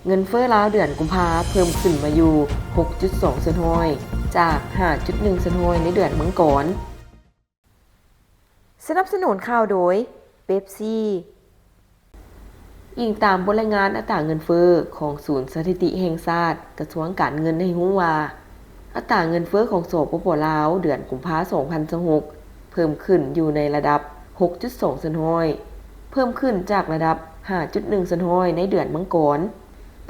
ເງິນເຟີ້ລາວເດືອນກຸມພາເພີ່ມຂຶ້ນມາຢູ່ ຫົກຈຸດສອງສ່ວນຮ້ອຍ ຈາກ ຫ້າຈຸດໜຶ່ງສ່ວນຮ້ອຍ ໃນເດືອນມັງກອນ. ສະໜັບສະໜູນຂ່າວໂດຍ ເປັບຊີ. ອີງຕາມບົດລາຍງານອັດຕາເງິນເຟີ້ຂອງສູນສະຖິຕິແຫ່ງຊາດ ກະຊວງການເງິນໃຫ້ຮູ້ວ່າ ອັດຕາເງິນເຟີ້ຂອງ ສປປ ລາວ ເດືອນກຸມພາ ສອງພັນຊາວຫົກ ເພີ່ມຂຶ້ນຢູ່ໃນລະດັບ ຫົກຈຸດສອງສ່ວນຮ້ອຍ ເພີ່ມຂຶ້ນຈາກລະດັບ ຫ້າຈຸດໜຶ່ງສ່ວນຮ້ອຍ ໃນເດືອນມັງກອນ.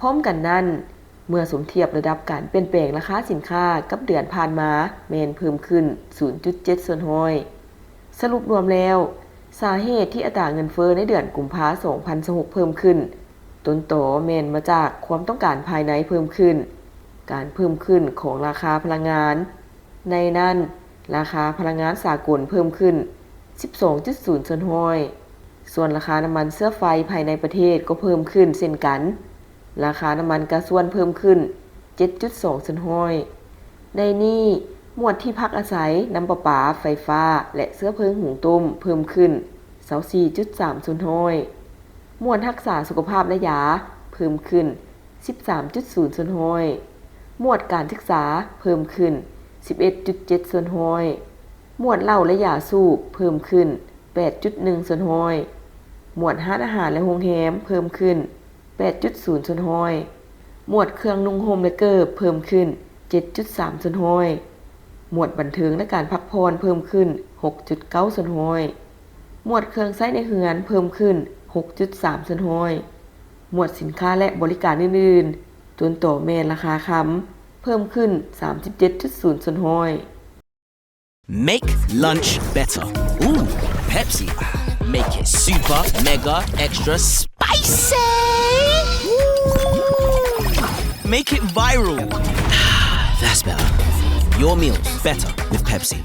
ພ້ອມກັນນັ້ນ, ເມື່ອສົມທຽບລະດັບການປ່ຽນແປງລາຄາສິນຄ້າກັບເດືອນຜ່ານມາ ແມ່ນເພີ່ມຂຶ້ນ ສູນຈຸດເຈັດສ່ວນຮ້ອຍ. ສະຫຼຸບລວມແລ້ວ, ສາເຫດທີ່ອັດຕາເງິນເຟີ້ໃນເດືອນກຸມພາ ສອງພັນຊາວຫົກ ເພີ່ມຂຶ້ນ ຕົ້ນຕໍແມ່ນມາຈາກຄວາມຕ້ອງການພາຍໃນເພີ່ມຂຶ້ນ, ການເພີ່ມຂຶ້ນຂອງລາຄາພະລັງງານ, ໃນນັ້ນ, ລາຄາພະລັງງານສາກົນເພີ່ມຂຶ້ນ ສິບສອງຈຸດສູນສ່ວນຮ້ອຍ, ສ່ວນລາຄານ້ຳມັນເຊື້ອໄຟພາຍໃນປະເທດກໍເພີ່ມຂຶ້ນເຊັ່ນກັນ, ລາຄານ້ຳມັນກາຊວນເພີ່ມຂຶ້ນ ເຈັດຈຸດສອງສ່ວນຮ້ອຍ. ໃນນີ້, ໝວດທີ່ພັກອາໄສ, ນ້ຳປະປາ, ໄຟຟ້າ ແລະ ເຊື້ອເພີງຫຸງຕົ້ມ ເພີ່ມຂຶ້ນ ຊາວສີ່ຈຸດສາມສ່ວນຮ້ອຍ. ໝວດຮັກສາສຸຂະພາບ ແລະ ຢາ ເພີ່ມຂຶ້ນ ສິບສາມຈຸດສູນສ່ວນຮ້ອຍ. ໝວດການສຶກສາ ເພີ່ມຂຶ້ນ ສິບເອັດຈຸດເຈັດສ່ວນຮ້ອຍ. ໝວດເຫຼົ້າ ແລະ ຢາສູບ ເພີ່ມຂຶ້ນ ແປດຈຸດໜຶ່ງສ່ວນຮ້ອຍ. ໝວດຮ້ານອາຫານ ແລະ ໂຮງແຮມ ເພີ່ມຂຶ້ນ ແປດຈຸດສູນສ່ວນຮ້ອຍ. ໝວດເຄື່ອງນຸ່ງຫົ່ມ ແລະ ເກີບ ເພີ່ມຂຶ້ນ ເຈັດຈຸດສາມສ່ວນຮ້ອຍ. ໝວດບັນເທີງ ແລະ ການພັກຜ່ອນ ເພີ່ມຂຶ້ນ ຫົກຈຸດເກົ້າສ່ວນຮ້ອຍ. ໝວດເຄື່ອງໃຊ້ໃນເຮືອນ ເພີ່ມຂຶ້ນ ຫົກຈຸດສາມສ່ວນຮ້ອຍ. ໝວດສິນຄ້າ ແລະ ບໍລິການອື່ນໆ, ຕົ້ນຕໍແມ່ນລາຄາຄຳ ເພີ່ມຂຶ້ນ ສາມສິບເຈັດຈຸດສູນສ່ວນຮ້ອຍ. Make lunch better. Ooh, Pepsi. Make it super, mega, extra spicy. Make it viral. That's better. Your meals better with Pepsi.